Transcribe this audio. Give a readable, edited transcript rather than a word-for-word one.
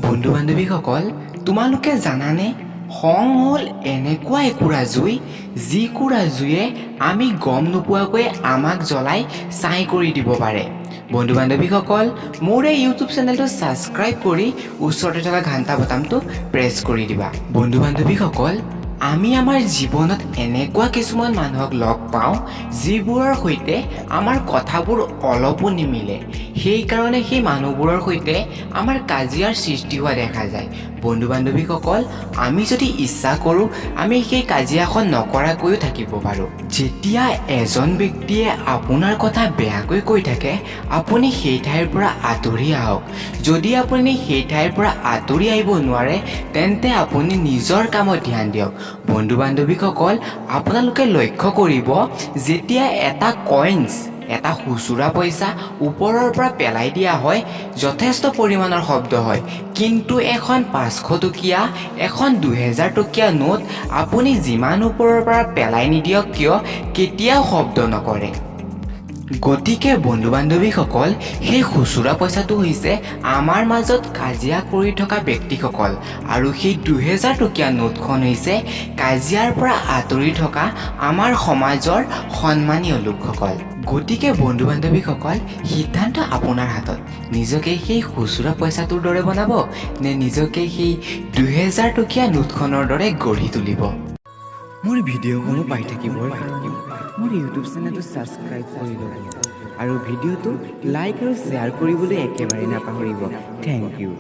বন্ধু বান্ধৱীসকল, তোমালোকে জানানে, খং হ'ল এনেকুৱা একুৰা জুই, যিকুৰা জুয়ে আমি গম নোপোৱাকৈ আমাক জ্বলাই ছাই কৰি দিব পাৰে। বন্ধু বান্ধৱীসকল, মোৰ এই ইউটিউব চেনেলটো ছাবস্ক্ৰাইব কৰি ওচৰতে থকা ঘণ্টা বটামটো প্ৰেছ কৰি দিবা। বন্ধু বান্ধৱীসকল, আমি আমাৰ জীৱনত এনেকুৱা কিছুমান মানুহক লগ পাওঁ, যিবোৰৰ সৈতে আমাৰ কথাবোৰ অলপো নিমিলে। সেইকাৰণে সেই মানুহবোৰৰ সৈতে আমাৰ কাজিয়াৰ সৃষ্টি হোৱা দেখা যায়। বন্ধু বান্ধৱীসকল, আমি যদি ইচ্ছা কৰোঁ, আমি সেই কাজিয়াখন নকৰাকৈও থাকিব পাৰোঁ। যেতিয়া এজন ব্যক্তিয়ে আপোনাৰ কথা বেয়াকৈ কৈ থাকে, আপুনি সেই ঠাইৰ পৰা আঁতৰি আহক। যদি আপুনি সেই ঠাইৰ পৰা আঁতৰি আহিব নোৱাৰে, তেন্তে আপুনি নিজৰ কামত ধ্যান দিয়ক। বন্ধু বান্ধৱীসকল, আপোনালোকে লক্ষ্য কৰিব, যেতিয়া এটা কইনছ, এটা খুচুৰা পইচা ওপৰৰ পৰা পেলাই দিয়া হয়, যথেষ্ট পৰিমাণৰ শব্দ হয়। কিন্তু এখন 500 টকীয়া, এখন 2000 টকীয়া নোট আপুনি যিমান ওপৰৰ পৰা পেলাই নিদিয়ক কিয়, কেতিয়াও শব্দ নকৰে। গতিকে বন্ধু বান্ধৱীসকল, সেই খুচুৰা পইচাটো হৈছে আমাৰ মাজত কাজিয়া কৰি থকা ব্যক্তিসকল আৰু সেই 2000 টকীয়া নোটখন হৈছে কাজিয়াৰ পৰা আঁতৰি থকা আমাৰ সমাজৰ সন্মানীয় লোকসকল। গতিকে বন্ধু বান্ধৱীসকল, সিদ্ধান্ত আপোনাৰ হাতত। নিজকে সেই খুচুৰা পইচাটোৰ দৰে বনাব নে নিজকে সেই 2000 টকীয়া নোটখনৰ দৰে গঢ়ি তুলিব? মোৰ ভিডিঅ'সমূহ পাই থাকিবৰ কাৰণে মোৰ ইউটিউব চেনেলটো ছাবস্ক্ৰাইব কৰি ল'ব আৰু ভিডিঅ'টো লাইক আৰু শ্বেয়াৰ কৰিবলৈ একেবাৰে নাপাহৰিব। Thank U.